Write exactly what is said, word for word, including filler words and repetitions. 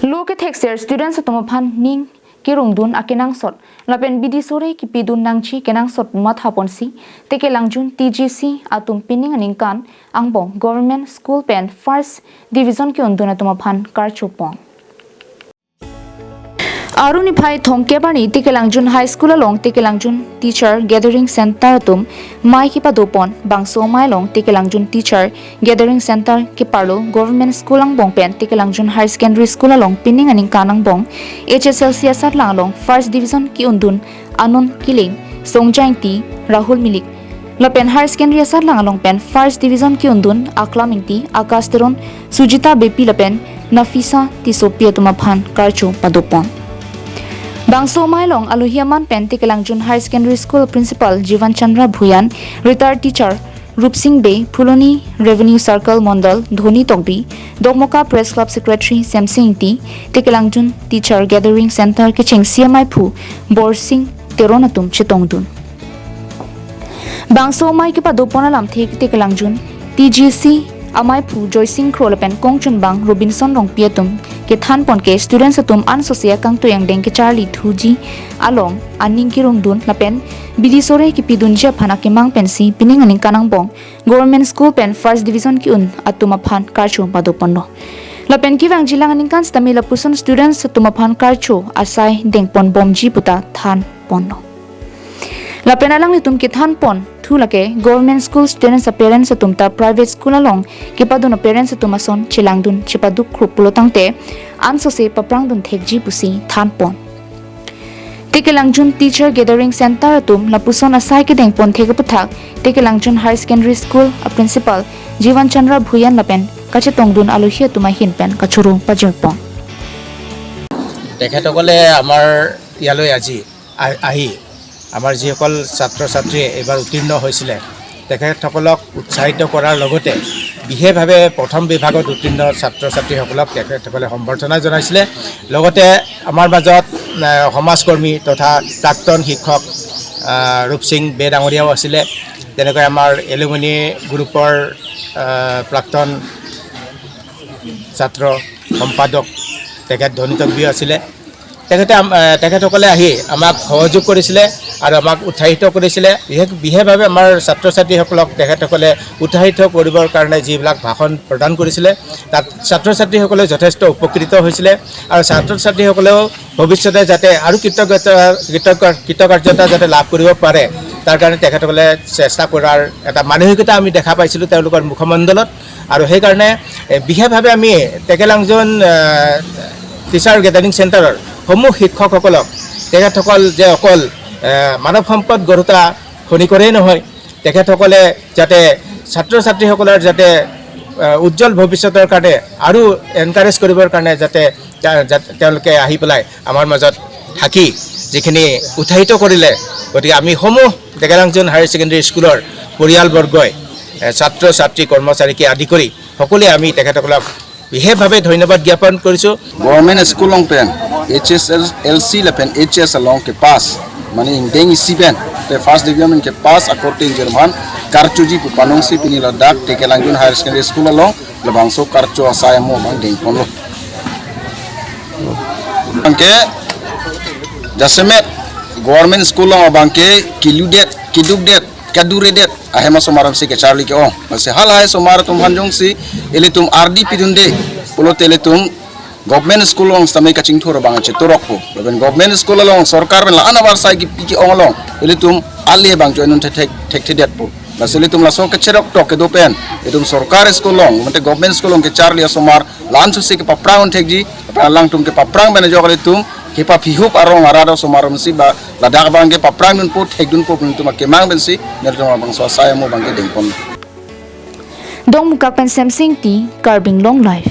Lo kethekser students atum aphan ning kirungdun akenangsot lapen bidi sore kipidun nangji kenangsot mathaponsi Tekelangjun T G C atum pining aningkan angbong Government School pen First Division ke-undun atum aphan karchopon. Arni phai thomkep arni Tekelangjun High School along Tekelangjun Teacher Gathering Center atum mei kepadopon. Bangso mei along Tekelangjun Teacher Gathering Center keparlo Government School angbong pen Tekelangjun Higher Secondary School along pining aningkan angbong H S L C asatlang along First Division ke-undun Anon Killing, Songja Ingti, Rahul Milik. Lapen Higher Secondary asatlang along pen First Division ke-undun Aklam Ingti, Akash Teron, Sujita Beypi lapen Nafisa Tissopi atum aphan karcho padopon. Bangso mei along alohi aman pen Tekelangjun Higher Secondary School Principal Jivan Chandra Bhuyan, Retired Teacher Rupsing Bey, Phuloni Revenue Circle Mondol Dhoni Tokbi, Dokmoka Press Club Secretary Semsing Ingti, Tekelangjun Teacher Gathering Center kechengsi amaiphu Borsing Teron atum chetongdun. Bangso mei kepadopon alamthe Tekelangjun T G C amaiphu Joysing Kro lapen kongchunbang Robinson Rongpi atum kethanpon ke students atum ansose akangtui angdeng kecharli thuji along aning kirungdun lapen bidi sore kipidunji aphan akemang pensi pining aningkan angbong Government School pen First Division ke-un atum aphan karcho padoponlo. Lapen kevangjilang aningkan sitame lapuson students atum aphan karcho asai dengponbomji puta thanponlo. Lapen alanglitum kethanpon thu lake Government School students a-parents atum ta private school along kepadun a-parents atum ason chelangdun chepaduk krup pulo tangte ansose paprangdun thekji pusi thanpon. Tekelangjun Teacher Gathering Center atum lapuson asai kedengpon thek aputhak Tekelangjun Higher Secondary School a-Principal Jivan Chandra Bhuyan lapen kachetongdun alohi atum ahin pen kachoro pajirpon. তেখেতসকলে আমাৰ ইয়ালৈ আজি আ- আহি আমাৰ যিসকল ছাত্ৰ ছাত্ৰীয়ে এইবাৰ উত্তীৰ্ণ হৈছিলে, তেখেতসকলক উৎসাহিত কৰাৰ লগতে বিশেষভাৱে প্ৰথম বিভাগত উত্তীৰ্ণ ছাত্ৰ ছাত্ৰীসকলক তেখেতসকলে সম্বৰ্ধনা জনাইছিলে। লগতে আমাৰ মাজত, এ, সমাজকৰ্মী তথা প্ৰাক্তন শিক্ষক, আ, ৰূপসিং বে ডাঙৰীয়াও আছিলে। তেনেকৈ আমাৰ এলুমিনি গ্ৰুপৰ, আ, প্ৰাক্তন ছাত্ৰ সম্পাদক তেখেত ধনী তকবিও আছিলে। তেখেতে আম- এ, তেখেতসকলে আহি আমাক সহযোগ কৰিছিলে আৰু আমাক উৎসাহিত কৰিছিলে। বিশেষ বিশেষভাৱে আমাৰ ছাত্ৰ ছাত্ৰীসকলক তেখেতসকলে উৎসাহিত কৰিবৰ কাৰণে যিবিলাক ভাষণ প্ৰদান কৰিছিলে, তাত ছাত্ৰ ছাত্ৰীসকলে যথেষ্ট উপকৃত হৈছিলে আৰু ছাত্ৰ ছাত্ৰীসকলেও ভৱিষ্যতে যাতে আৰু কৃতজ্ঞতা কৃতজ্ঞ কৃতকাৰ্যতা যাতে লাভ কৰিব পাৰে, তাৰ কাৰণে তেখেতসকলে চেষ্টা কৰাৰ এটা মানসিকতা আমি দেখা পাইছিলোঁ তেওঁলোকৰ মুখমণ্ডলত। আৰু সেইকাৰণে, এ, বিশেষভাৱে আমি টেকেলাংজন, এ, টিচাৰ গেডাৰিং চেণ্টাৰৰ সমূহ শিক্ষকসকলক, তেখেতসকল যে অকল, এ, মানৱ সম্পদ গঢ়োতা খনিকৰেই নহয়, তেখেতসকলে যাতে ছাত্ৰ ছাত্ৰীসকলৰ যাতে, এ, উজ্জ্বল ভৱিষ্যতৰ কাৰণে আৰু এনকাৰেজ কৰিবৰ কাৰণে যাতে তা- যাতে তেওঁলোকে আহি পেলাই আমাৰ মাজত থাকি যিখিনি উৎসাহিত কৰিলে, গতিকে আমি সমূহ টেকেলাংজন হায়াৰ ছেকেণ্ডেৰী স্কুলৰ পৰিয়ালবৰ্গই, এ, ছাত্ৰ ছাত্ৰী, কৰ্মচাৰীকে আদি কৰি সকলোৱে আমি তেখেতসকলক বিশেষভাৱে ধন্যবাদ জ্ঞাপন কৰিছোঁ। Government school along pen H S L C lapen H S along ke pass, mane ingdeng isi pen te first division ke pass akorte ingjirman karchuji pu panongsi pini ladak Tekelangjun Higher Secondary School along labangso karcho asai amo abang dengponlo. Abangke jasemet government school along abangke kiludet, kidukdet, kaduredet ahem asomar atumsi kecharli ke-ong. Lasi halahai asomar atum aphan jongsi ilitum ardi pidunde pulote ilitum government school along sitame kachingthur abang chetorokpo. Lapen government school along sorkar pen la-an avarsai kipi ke-ong along ilitum ali abang join un thek thek thekthedetpo. Lasi ilitum laso kecherok tok kedo pen ilitum sorkar school along, mate government school along kecharli asomar la-an susi kepaprang un thekji, lapen alangtum kepaprang pen ajok ilitum kepaphihup arong arat asomar atumsi ba ladak abangke paprangdunpo, thekdunpo pu ilitum akemang pensi nelitum labangso asai amo abangke dengpon. Dongmukak pen Semsing Ingti, Karbi Anglong Live.